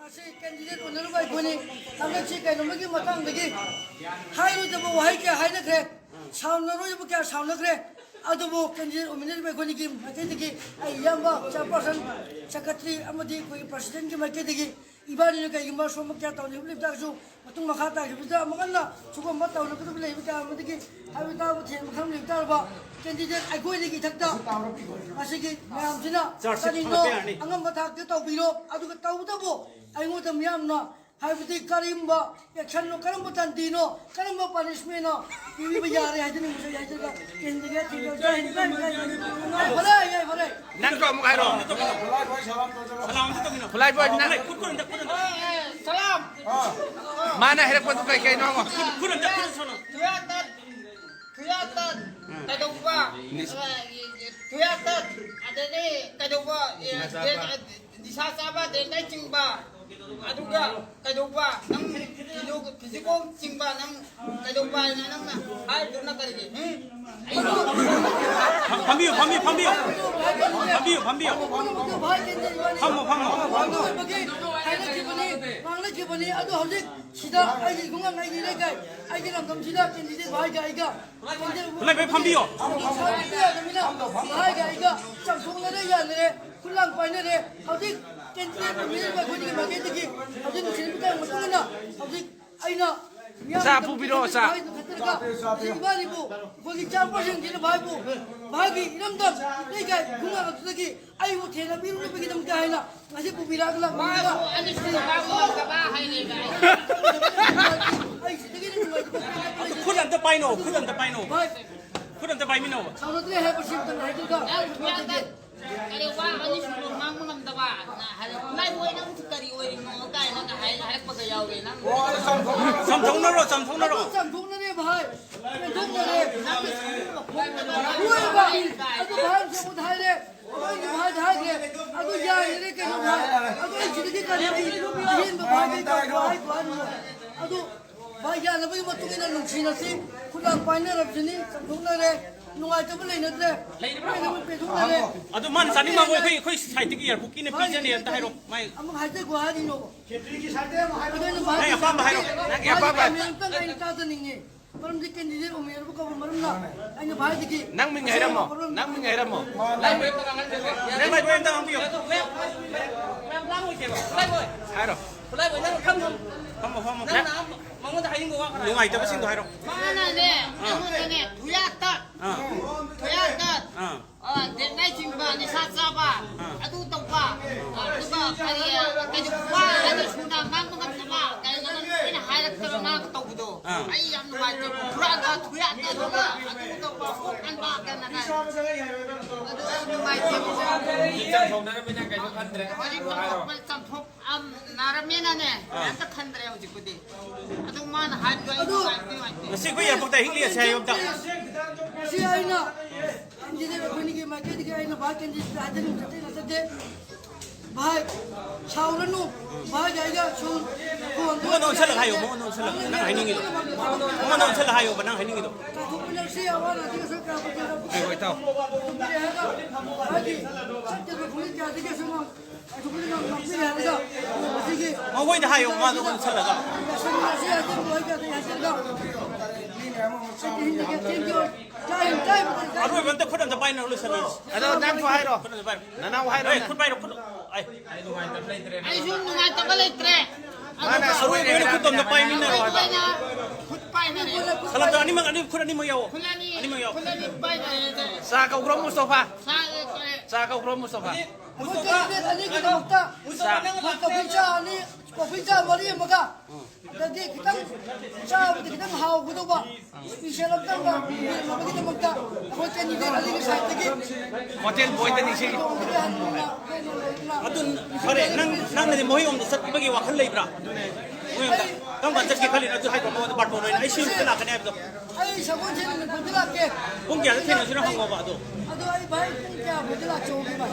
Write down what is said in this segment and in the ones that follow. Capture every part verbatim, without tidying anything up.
ꯑꯁꯤ candidate ꯑꯣꯏꯅꯔꯨꯕ ꯑꯩꯈꯣꯏꯅꯤ ꯍꯟꯗꯛꯁꯤ ꯀꯩꯅꯣꯝꯃꯒꯤ ꯃꯇꯥꯡꯗꯒꯤ ꯍꯥꯏꯔꯣꯏꯗꯕ ꯋꯥꯍꯩ ꯀꯌꯥ ꯍꯥꯏꯅꯈ꯭ꯔꯦ, ꯁꯥꯎꯅꯔꯣꯏꯗꯕ ꯀꯌꯥ ꯁꯥꯎꯅꯈ꯭ꯔꯦ꯫ ꯑꯗꯨꯕꯨ candidate ꯑꯣꯏꯃꯤꯟꯅꯔꯤꯕ ꯑꯩꯈꯣꯏꯅꯤꯒꯤ ꯃꯥꯏꯀꯩꯗꯒꯤ ꯑꯩ ꯏꯌꯥꯝꯕ chairperson, secretary ꯑꯃꯗꯤ ꯑꯩꯈꯣꯏꯒꯤ presidentꯀꯤ ꯃꯥꯏꯀꯩꯗꯒꯤ ꯏꯕꯥꯅꯤꯅ ꯀꯩꯒꯨꯝꯕ ꯁꯣꯝꯕ ꯀꯌꯥ ꯇꯧꯅꯤꯡꯕ ꯂꯩꯕ ꯇꯥꯔꯁꯨ, ꯃꯇꯨꯡ ꯃꯈꯥ ꯇꯥꯈꯤꯕꯗ ꯑꯃꯨꯛ ꯍꯟꯅ ꯁꯤꯒꯨꯝꯕ ꯇꯧꯅꯒꯗꯕ ꯂꯩꯕ ꯇꯥꯔꯕꯗꯒꯤ ꯍꯥꯏꯕ ꯇꯥꯕ ꯊꯦꯡꯕ ꯈꯪ ꯂꯩꯕ ꯇꯥꯔꯕ candidate ꯑꯩꯈꯣꯏꯗꯒꯤ ꯏꯊꯛꯇ ꯃꯁꯤꯒꯤ ꯃꯌꯥꯝꯁꯤꯅ ꯆꯥꯔꯖꯁꯤꯠ ꯀꯔꯤꯅꯣ ꯊꯥꯡꯒꯠꯄ ꯌꯥꯔꯅꯤ꯫ ꯑꯉꯝꯕ ꯊꯥꯛꯇ ꯇꯧꯕꯤꯔꯣ꯫ ꯑꯗꯨꯒ ꯇꯧꯕꯇꯕꯨ ꯑꯩꯉꯣꯟꯗ ꯃꯤꯌꯥꯝꯅ ꯍꯥꯏꯕꯗꯤ ꯀꯔꯤꯒꯨꯝꯕ actionꯅꯣ, ꯀꯔꯝꯕ ꯇꯟꯇꯤꯅꯣ, ꯀꯔꯝꯕ punishmentꯅꯣ ꯄꯤꯕꯤꯕ ꯌꯥꯔꯦ ꯍꯥꯏꯖꯅꯤꯡꯕꯁꯦ ꯑꯩ ꯍꯥꯏꯖꯔꯒ candidate ꯊꯤꯡꯖꯤꯜꯂꯒ ꯖꯥꯏ ꯍꯤꯟ, ꯖꯥꯏ ꯍꯤꯟ, ꯖꯥꯏ ꯍꯤꯟ꯫ ꯌꯥꯏꯐꯔꯦ, ꯌꯥꯏꯐꯔꯦ꯫ ꯅꯪꯁꯨ ꯑꯃꯨꯛ ꯍꯥꯏꯔꯣ꯫ ꯈꯨꯠꯂꯥꯏ ꯕꯣꯏ, ꯅꯪ ꯈꯨꯠ ꯈꯨꯔꯨꯝꯗ, ꯈꯨꯔꯨꯝꯗ꯫ ꯁꯂꯥꯝ꯫ ꯃꯥꯅ ꯍꯥꯏꯔꯛꯄꯗꯨ ꯀꯩ ꯀꯩꯅꯣ ꯍꯪꯉꯣ꯫ ꯈꯨꯔꯨꯝꯗ, ꯈꯨꯔꯨꯝꯗ ꯁꯣꯅꯣ꯫ ꯊꯨꯌꯥꯇꯠ, ꯊꯨꯌꯥꯇꯠ, ꯀꯩꯗꯧꯕ? ꯊꯨꯌꯥꯇꯠ, ꯑꯗꯩꯗꯤ ꯀꯩꯗꯧꯕ? ꯅꯤꯁꯥ ꯆꯥꯕ꯫ ꯅꯤꯁꯥ ꯆꯥꯕ, ꯗꯦꯟꯗꯥꯏ ꯆꯤꯡꯕ꯫ ꯑꯗꯨꯒ ꯀꯩꯗꯧꯕ? ꯅꯪ ꯐꯤꯖꯣ-, ꯐꯤꯖꯤꯀꯣꯝ ꯆꯤꯡꯕ, ꯅꯪ ꯀꯩꯗꯧꯕ ꯍꯥꯏꯅ ꯅꯪꯅ ꯍꯥꯏꯗꯨꯅ ꯀꯔꯤꯒꯤ? ꯍꯨꯝ? ꯐꯝꯕꯤꯌꯨ, ꯐꯝꯕꯤꯌꯨ, ꯐꯝꯕꯤꯌꯨ꯫ ꯐꯝꯕꯤꯌꯨ, ꯐꯝꯕꯤꯌꯨ꯫ ꯐꯝꯃꯣ, ꯐꯝꯃꯣ꯫ ꯍꯥꯏꯅꯈꯤꯕꯅꯤ, ꯉꯥꯡꯅꯈꯤꯕꯅꯤ꯫ ꯑꯗꯨ ꯍꯧꯖꯤꯛ ꯁꯤꯗ ꯑꯩꯒꯤ ꯈꯨꯡꯒꯪ, ꯑꯩꯒꯤ ꯂꯩꯀꯥꯏ, ꯑꯩꯒꯤ ꯂꯝꯗꯝꯁꯤꯗ candidate ꯚꯥꯏꯒ ꯑꯩꯒ ꯂꯩꯕꯩ ꯐꯝꯕꯤꯌꯣ꯫ ꯁꯥꯎꯕ ꯌꯥꯗꯕꯅꯤꯅ ꯚꯥꯏꯒ ꯑꯩꯒ ꯆꯥꯝꯊꯣꯛꯅꯔꯦ, ꯌꯥꯅꯔꯦ, ꯈꯨꯠꯂꯥꯡ ꯄꯥꯏꯅꯔꯦ꯫ ꯍꯧꯖꯤꯛ candidate ꯑꯣꯏꯕꯤꯔꯤꯕ ꯑꯩꯈꯣꯏꯒꯤ ꯃꯥꯏꯀꯩꯗꯒꯤ ꯍꯧꯖꯤꯛ ꯅꯨꯡꯁꯤꯅꯕ ꯀꯌꯥ ꯃꯇꯨꯡ ꯏꯟꯅ ꯍꯧꯖꯤꯛ ꯑꯩꯅ ꯃꯤꯌꯥꯝ ꯆꯥ ꯄꯨꯕꯤꯔꯛꯑꯣ, ꯆꯥ꯫ ꯍꯥꯏꯗꯨ ꯈꯛꯇꯅꯒ ꯍꯧꯖꯤꯛ ꯏꯕꯥꯅꯤꯕꯨ ꯑꯩꯈꯣꯏꯒꯤ chairpersonꯁꯤꯅ ꯚꯥꯏꯕꯨ ꯚꯥꯏꯒꯤ ꯏꯔꯝꯗꯝ ꯂꯩꯀꯥꯏ ꯈꯨꯡꯒꯪ ꯑꯗꯨꯗꯒꯤ ꯑꯩꯕꯨ ꯊꯦꯡꯅꯕꯤꯔꯨꯅꯕꯒꯤꯗꯃꯛꯇ ꯍꯥꯏꯅ ꯉꯁꯤ ꯄꯨꯕꯤꯔꯛꯑꯒ ꯂꯥꯛꯄꯅꯤꯅ ꯃꯥꯁꯨ ꯑꯅꯤꯁꯨꯕ ꯉꯥꯡꯕ ꯉꯝꯗꯕ ꯍꯥꯏꯅꯦ꯫ ꯑꯩ ꯁꯤꯗꯒꯤ ꯍꯦꯟꯅ ꯅꯨꯡꯉꯥꯏꯇꯕ ꯑꯗꯨ ꯈꯨꯠ ꯑꯝꯇ ꯄꯥꯏꯅꯧ, ꯈꯨꯠ ꯑꯝꯇ ꯄꯥꯏꯅꯧ꯫ ꯚꯥꯏ, ꯈꯨꯠ ꯑꯝꯇ ꯄꯥꯏꯃꯤꯟꯅꯧ꯫ ꯁꯥꯎꯅꯗ꯭ꯔꯦ ꯍꯥꯏꯕꯁꯤ ꯑꯝꯇꯪ ꯍꯥꯏꯗꯣꯛꯑꯒ ꯀꯔꯤ ꯋꯥ ꯑꯅꯤꯁꯨꯕ ꯉꯥꯡꯕ ꯉꯝꯗꯕ? ꯂꯥꯏ ꯃꯣꯏ ꯅꯪꯁꯨ ꯀꯔꯤ ꯑꯣꯏꯔꯤꯅꯣ ꯀꯥꯏꯅꯒ ꯍꯥꯏ-, ꯍꯥꯏꯔꯛꯄꯒ ꯌꯥꯎꯔꯦ ꯅꯪ꯫ ꯆꯝꯊꯣꯛꯅꯔꯣ, ꯆꯝꯊꯣꯛꯅꯔꯣ꯫ ꯆꯝꯊꯣꯛꯅꯔꯦ ꯚꯥꯏ, ꯆꯝꯊꯣꯛꯅꯔꯦ꯫ ꯂꯣꯏꯔꯕ꯫ ꯑꯗꯨ ꯚꯥꯏ ꯑꯃꯁꯨ ꯑꯃꯨꯛ ꯍꯥꯏꯔꯦ, ꯑꯩꯈꯣꯏꯒꯤ ꯚꯥꯏꯗ ꯍꯥꯏꯈ꯭ꯔꯦ꯫ ꯑꯗꯨ ꯌꯥꯔꯦ ꯀꯩꯅꯣ ꯚꯥꯏ? ꯑꯗꯨ ꯑꯩ ꯁꯤꯗꯒꯤ ꯀꯔꯤ ꯑꯍꯦꯟꯕ ꯚꯥꯏꯗ ꯇꯧꯕ ꯍꯥꯏꯕ ꯍꯥꯏꯕꯅꯣ? ꯑꯗꯨ ꯚꯥꯏ ꯌꯥꯅꯕꯒꯤ ꯃꯇꯨꯡ ꯏꯟꯅ ꯅꯨꯡꯁꯤꯅꯁꯤ, ꯈꯨꯠꯂꯥꯡ ꯄꯥꯏꯅꯔꯕꯁꯤꯅꯤ, ꯆꯝꯊꯣꯛꯅꯔꯦ꯫ ꯅꯨꯡꯉꯥꯏꯇꯕ ꯂꯩꯅꯗ꯭ꯔꯦ꯫ ꯂꯩꯅꯕ꯭ꯔꯣ? ꯂꯣꯏꯅꯃꯛ ꯄꯦꯟꯊꯣꯛꯅꯔꯦ꯫ ꯑꯗꯨ ꯃꯥꯅ ꯆꯥꯅꯤꯡꯕ ꯑꯩꯈꯣꯏ, ꯑꯩꯈꯣꯏ ꯁꯥꯏꯠꯇꯒꯤ ꯏꯌꯥꯔꯄꯣꯔꯠꯀꯤꯅ ꯄꯤꯖꯅꯤ ꯑꯝꯇ ꯍꯥꯏꯔꯣ꯫ ꯃꯥꯏ ꯑꯃꯨꯛ ꯍꯥꯏꯖꯒꯣ ꯍꯥꯏꯔꯤꯅꯣ꯫ ꯈꯦꯇ꯭ꯔꯤꯒꯤ ꯁꯥꯏꯠꯇꯒꯤ ꯑꯃꯨꯛ ꯍꯥꯏꯔꯣ꯫ ꯑꯗꯨꯅ ꯃꯥ ꯅꯪ ꯑꯄꯥꯝꯕ ꯍꯥꯏꯔꯣ꯫ ꯅꯪꯒꯤ ꯑꯄꯥꯝꯕ ꯍꯥꯏꯔꯣ꯫ ꯃꯥꯒꯤ ꯀꯃꯦꯟ ꯑꯝꯇꯪ ꯑꯩ ꯇꯥꯖꯅꯤꯡꯉꯦ꯫ ꯃꯔꯝꯗꯤ ꯀꯦꯟꯗꯤꯗꯦꯠ ꯑꯣꯏꯃꯤꯟꯅꯕ ꯀꯧꯕ ꯃꯔꯝꯅ ꯑꯩꯅ ꯚꯥꯏꯗꯒꯤ ꯅꯪ ꯃꯤꯡ ꯍꯥꯏꯔꯝꯃꯣ꯫ ꯅꯪ ꯃꯤꯡ ꯍꯥꯏꯔꯝꯃꯣ꯫ ꯂꯥꯏ ꯃꯣꯏ ꯑꯝꯇ ꯉꯥꯡꯍꯟꯁꯦ꯫ ꯅꯪ ꯂꯥꯏ ꯃꯣꯏ ꯑꯝꯇ ꯉꯥꯡꯕꯤꯌꯣ꯫ ꯃꯌꯥꯝ ꯂꯥꯡꯉꯣꯏꯁꯦꯕ꯫ ꯂꯥꯏ ꯃꯣꯏ꯫ ꯍꯥꯏꯔꯣ꯫ ꯂꯥꯏ ꯃꯣꯏ, ꯅꯪ ꯈꯪꯉꯣ꯫ ꯐꯝꯃꯣ, ꯐꯝꯃꯣ꯫ ꯅꯪꯅ ꯃꯉꯣꯟꯗ ꯍꯥꯏꯅꯤꯡꯕ ꯋꯥ ꯈꯔ ꯍꯥꯏꯌꯨ꯫ ꯅꯨꯡꯉꯥꯏꯇꯕꯁꯤꯡꯗꯣ ꯍꯥꯏꯔꯣ꯫ ꯃꯥꯅꯅꯦ, ꯑꯥ꯫ ꯑꯩꯉꯣꯟꯗꯅꯦ, ꯊꯨꯌꯥꯛꯇ꯫ ꯑꯥ꯫ ꯊꯨꯌꯥꯛꯇ꯫ ꯑꯥ꯫ ꯑ, ꯗꯦꯠ ꯅꯥꯏꯟ ꯆꯤꯡꯕ, ꯅꯤꯁꯥ ꯆꯥꯕ, ꯑꯥ꯫ ꯑꯗꯨ ꯇꯧꯕ, ꯑꯗꯨꯒ ꯀꯔꯤ, ꯀꯩꯅꯣ, ꯋꯥ ꯑꯅꯤ ꯁꯨꯅ ꯉꯥꯡꯕ ꯉꯝꯗꯕ, ꯀꯩꯅꯣ ꯑꯩꯅ ꯍꯥꯏꯔꯛꯇꯕ ꯉꯥꯡꯕ ꯇꯧꯕꯗꯣ, ꯑꯥ꯫ ꯑꯩ ꯌꯥꯝ ꯅꯨꯡꯉꯥꯏꯇꯦ꯫ ꯍꯨꯔꯥꯟꯕ, ꯊꯨꯌꯥꯛ ꯇꯧꯗꯅ, ꯑꯗꯨ ꯇꯧꯕ, ꯀꯣꯛ ꯀꯟꯕ ꯀꯥꯏꯅ ꯍꯥꯏ꯫ ꯑꯗꯨ ꯑꯩ ꯅꯨꯡꯉꯥꯏꯇꯦꯕꯀꯣ꯫ ꯆꯝꯊꯣꯛꯅꯔꯕꯅꯤꯅ ꯀꯩꯁꯨ ꯈꯟꯗ꯭ꯔꯦ꯫ ꯍꯧꯖꯤꯛ ꯆꯝꯊꯣꯛꯄ, ꯆꯝꯊꯣꯛ-, ꯑꯝ, ꯅꯥꯔꯝꯃꯦꯅꯅꯦ, ꯑꯥ꯫ ꯀꯩꯝꯇ ꯈꯟꯗ꯭ꯔꯦ ꯍꯧꯖꯤꯛꯄꯨꯗꯤ꯫ ꯑꯗꯨ ꯃꯥꯅ ꯍꯥꯏꯕꯗꯣ ꯑꯩ ꯑꯗꯨ ꯅꯨꯡꯉꯥꯏꯇꯦ, ꯅꯨꯡꯉꯥꯏꯇꯦ꯫ ꯉꯁꯤ ꯑꯩꯈꯣꯏ ꯑꯦꯌꯥꯔꯄꯣꯔꯠꯇ ꯍꯤꯛꯂꯤ ꯑꯁꯦ ꯍꯥꯏꯌꯣ ꯑꯝꯇ꯫ ꯉꯁꯤ ꯑꯩꯅ ꯀꯦꯟꯗꯤꯗꯦꯠ ꯑꯩꯈꯣꯏꯅꯤꯒꯤ ꯃꯥꯏꯀꯩꯗꯒꯤ ꯑꯩꯅ ꯚꯥꯏ ꯀꯦꯟꯗꯤꯗꯦꯠ ꯍꯥꯏꯖꯅꯤꯡꯕ ꯑꯇꯩ ꯅꯠꯆꯗꯦ꯫ ꯚꯥꯏ, ꯁꯥꯎꯔꯅꯨ꯫ ꯚꯥꯏꯒ ꯑꯩꯒ ꯁꯨꯝ ꯐꯣꯟꯗ ꯃꯉꯣꯟꯗ ꯑꯣꯟꯁꯜꯂꯒ ꯍꯥꯏꯌꯣ, ꯃꯉꯣꯟꯗ ꯑꯣꯟꯁꯜꯂꯒ ꯅꯪ ꯍꯥꯏꯅꯤꯡꯉꯤꯗꯣ꯫ ꯃꯉꯣꯟꯗ ꯑꯣꯟꯁꯜꯂꯒ ꯍꯥꯏꯌꯣꯕ, ꯅꯪ ꯍꯥꯏꯅꯤꯡꯉꯤꯗꯣ꯫ ꯀꯥꯎꯊꯣꯛꯃꯤꯟꯅꯁꯤ, ꯑꯋꯥ ꯑꯅꯥꯗꯒꯤ ꯑꯁꯣꯏ ꯀꯌꯥ ꯐꯠꯇꯦ꯫ ꯉꯥꯏꯈꯣ, ꯏꯇꯥꯎ꯫ ꯍꯥꯏꯗꯤ, ꯆꯠꯇꯕ ꯈꯣꯡꯆꯠ ꯀꯌꯥꯗꯒꯤ ꯑꯁꯣꯏ ꯉꯥꯝ-, ꯀꯥꯎꯊꯣꯛꯃꯤꯟꯅ ꯉꯥꯝ-, ꯉꯥꯛꯄꯤꯔꯦ ꯍꯥꯏꯔꯒ, ꯉꯁꯤꯒꯤ ꯃꯉꯣꯏꯗ ꯍꯥꯏꯌꯣ, ꯃꯥꯗꯣ ꯑꯣꯟꯁꯜꯂꯒ꯫ ꯂꯣꯏꯁꯤꯟꯃꯤꯟꯅꯁꯤ ꯍꯥꯏꯖꯕ ꯂꯣꯏꯔꯒ ꯑꯗꯩ ꯍꯥꯏꯖꯔꯒ, ꯊꯦꯡꯀ꯭ꯌꯨ꯫ ꯖꯥꯏ ꯍꯤꯟꯗ, ꯖꯥꯏ ꯍꯤꯟꯗ꯫ ꯑꯔꯣꯏꯕ ꯑꯝꯇ ꯈꯨꯠ ꯑꯝꯇ ꯄꯥꯏꯅ ꯂꯣꯏꯁꯜꯂꯁꯤ꯫ ꯑꯗꯣ ꯅꯪꯁꯨ ꯍꯥꯏꯔꯣ꯫ ꯈꯨꯠ ꯑꯝꯇ ꯄꯥꯏꯔꯣ꯫ ꯅꯅꯥꯎ ꯍꯥꯏꯔꯣ ꯑꯦ, ꯅꯪ꯫ ꯈꯨꯠ ꯄꯥꯏꯔꯣ, ꯈꯨꯠ꯫ ꯑꯩ꯫ ꯑꯩꯁꯨ ꯅꯨꯡꯉꯥꯏꯇꯕ ꯂꯩꯇ꯭ꯔꯦ꯫ ꯃꯥꯅ ꯑꯗꯨꯒ ꯑꯔꯣꯏꯕ ꯑꯣꯏꯅ ꯈꯨꯠ ꯑꯝꯇ ꯄꯥꯏꯃꯤꯟꯅꯔꯣ ꯍꯥꯏꯕ꯫ ꯑꯩꯅ ꯈꯨꯠ ꯄꯥꯏꯅꯔꯦ꯫ ꯁꯂꯥꯝꯗꯣ ꯑꯅꯤꯃꯛ, ꯑꯅꯤ, ꯈꯨꯠ ꯑꯅꯤꯃꯛ ꯌꯥꯎꯑꯣ꯫ ꯈꯨꯠ ꯑꯅꯤ, ꯑꯅꯤꯃꯛ ꯌꯥꯎꯑꯣ꯫ ꯈꯨꯠ ꯑꯅꯤ ꯄꯥꯏꯅꯔꯦ꯫ ꯆꯥ ꯀꯧꯈ꯭ꯔꯣ ꯃꯨꯁꯇꯣꯐꯥ꯫ ꯆꯥ ꯀꯧꯔꯦ꯫ ꯆꯥ ꯀꯧꯈ꯭ꯔꯣ ꯃꯨꯁꯇꯣꯐꯥ꯫ ꯑꯩꯈꯣꯏ ꯀꯦꯟꯗꯤꯗꯦꯠ ꯑꯅꯤꯒꯤꯗꯃꯛꯇ ꯆꯥ꯫ ꯀꯣꯐꯤ ꯆꯥ ꯑꯅꯤ, ꯀꯣꯐꯤ ꯆꯥ ꯃꯔꯤ ꯑꯃꯒ ꯑꯗꯒꯤ ꯈꯤꯇꯪ ꯆꯥꯕꯗ ꯈꯤꯇꯪ ꯍꯥꯎꯒꯗꯧꯕ ꯏꯁꯄꯤꯁꯦꯜ ꯑꯝꯇꯪꯒ ꯌꯦꯡꯅꯕꯒꯤꯗꯃꯛꯇ ꯑꯩꯈꯣꯏ ꯀꯦꯟꯗꯤꯗꯦꯠ ꯑꯅꯤꯒꯤ ꯁꯥꯏꯠꯇꯒꯤ ꯍꯣꯇꯦꯜ ꯕꯣꯏꯗ ꯅꯤꯡꯁꯤꯡꯉꯤ꯫ ꯑꯗꯨ ꯐꯔꯦ, ꯅꯪ, ꯅꯪꯅꯗꯤ ꯃꯣꯏꯔꯣꯝꯗ ꯆꯠꯄꯒꯤ ꯋꯥꯈꯜ ꯂꯩꯕ꯭ꯔꯥ? ꯃꯣꯏꯔꯣꯝꯗ ꯀꯔꯝ ꯀꯥꯟꯗ ꯆꯠꯀꯦ ꯈꯜꯂꯤꯅꯣ? ꯑꯗꯨ ꯍꯥꯏꯈ꯭ꯔꯣ ꯃꯉꯣꯟꯗ, ꯕꯥꯔꯇꯣꯟ ꯑꯣꯏꯅ ꯑꯩ ꯁꯤ ꯅꯨꯃꯤꯠꯇ ꯂꯥꯛꯀꯅꯤ ꯍꯥꯏꯕꯗꯣ꯫ ꯑꯩ ꯁꯒꯣꯜꯁꯦꯟ ꯅꯨꯃꯤꯠꯇ ꯂꯥꯛꯀꯦ꯫ ꯄꯨꯡ ꯀꯌꯥꯗ ꯊꯦꯡꯅꯁꯤꯅꯣ ꯍꯪꯉꯣꯕ ꯑꯗꯣ꯫ ꯑꯗꯣ ꯑꯩ ꯚꯥꯏ ꯄꯨꯡ ꯀꯌꯥ ꯐꯥꯎꯗ ꯂꯥꯛꯆꯧꯒꯦ ꯚꯥꯏ?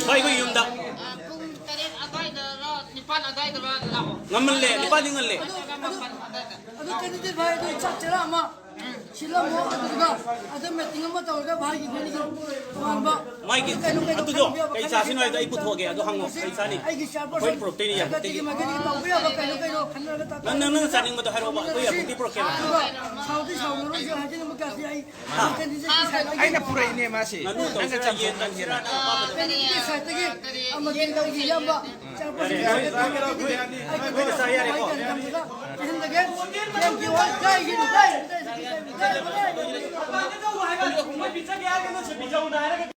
ꯚꯥꯏ, ꯑꯩꯈꯣꯏ ꯌꯨꯝꯗ꯫ ꯑ, ꯄꯨꯡ ꯇꯔꯦꯠ ꯑꯗꯨꯋꯥꯏꯗꯔ ꯅꯤꯄꯥꯟ ꯑꯗꯨꯋꯥꯏꯗꯔ ꯂꯥꯛꯑꯣ꯫ ꯉꯟꯃꯜꯂꯦ, ꯅꯤꯄꯥꯟꯗꯤ ꯉꯜꯂꯦ꯫ ꯑꯗꯨ, ꯑꯗꯨ, ꯑꯗꯨ ꯀꯦꯟꯗꯤꯗꯦꯠ ꯚꯥꯏ, ꯑꯗꯨ ꯆꯥꯛ ꯆꯔꯥ ꯑꯃ ꯁꯤꯜꯂꯝꯃꯣ꯫ ꯑꯗꯨꯗꯨꯒ ꯑꯗꯨꯝ ꯃꯤꯇꯤꯡ ꯑꯃ ꯇꯧꯔꯒ ꯚꯥꯏꯒꯤ ꯈꯔꯁꯨ ꯇꯣꯉꯥꯟꯕ ꯃꯥꯒꯤ ꯀꯩꯅꯣ ꯀꯩꯅꯣ ꯑꯗꯨꯗꯣ ꯈꯟꯕ ꯌꯥꯕ ꯀꯩ ꯈꯟꯕ ꯆꯥꯁꯤꯅꯣ ꯍꯥꯏꯗꯣ ꯑꯩ ꯄꯨꯊꯣꯛꯑꯒꯦ꯫ ꯑꯗꯨ ꯍꯪꯉꯣ꯫ ꯀꯩ ꯆꯥꯅꯤ? ꯑꯩꯒꯤ ꯑꯩꯈꯣꯏ ꯆꯤꯌꯔꯄꯔꯁꯟ ꯄꯨꯔꯛꯇꯣꯏꯅꯤ ꯌꯥꯝꯕꯨꯡꯗꯒꯤ꯫ ꯃꯥꯏꯀꯩꯗꯒꯤ ꯇꯧꯕ ꯌꯥꯕ ꯀꯩꯅꯣ ꯀꯩꯅꯣ ꯈꯟꯅꯔꯒ ꯇꯧ-, ꯅꯪ, ꯅꯪ, ꯅꯪ ꯆꯥꯅꯤꯡꯕꯗꯣ ꯍꯥꯏꯔꯛꯑꯣꯕ, ꯑꯩꯈꯣꯏ ꯌꯥꯝꯕꯨꯡꯗꯤ ꯄꯨꯔꯛꯀꯦꯕ꯫ ꯑꯗꯨꯒ ꯁꯥꯎꯗꯤ ꯁꯥꯎꯅꯔꯣꯏꯁꯦ, ꯍꯥꯏꯖꯅꯤꯡꯕ ꯀꯌꯥꯁꯤ ꯑꯩ ꯍꯥ? ꯑꯩꯅ ꯄꯨꯔꯛꯏꯅꯦ ꯃꯥꯁꯦ꯫ ꯉꯥꯅꯨ ꯅꯪꯅ ꯇꯧꯁꯤꯔꯥ, ꯌꯦꯟ ꯆꯝꯊꯣꯡ ꯇꯧꯁꯤꯔꯥ? ꯅꯪ ꯑꯄꯥꯝꯕꯗꯣ꯫ ꯀꯩꯅꯣꯒꯤ ꯁꯥꯏꯠꯇꯒꯤ ꯑꯃꯗꯤ ꯑꯩꯒꯤ ꯏꯌꯥꯝꯕ ꯆꯤꯌꯔꯄꯔꯁꯟꯒꯤ ꯁꯥꯏꯠꯇꯒꯤ ꯑꯩꯒꯤ ꯂꯣꯏꯅ ꯆꯥ ꯌꯥꯔꯦꯀꯣ? ꯋꯥꯍꯩ ꯀꯔꯤ ꯊꯝꯕꯗ ꯆꯦꯟꯍꯟꯖꯒꯦ꯫ ꯊꯦꯡꯀ꯭ꯌꯨ꯫ ꯖꯥꯏ ꯍꯤꯟꯗ, ꯖꯥꯏ ꯍꯤꯟꯗ, ꯖꯥꯏ ꯍꯤꯟꯗ, ꯖꯥꯏ ꯍꯤꯟꯗ꯫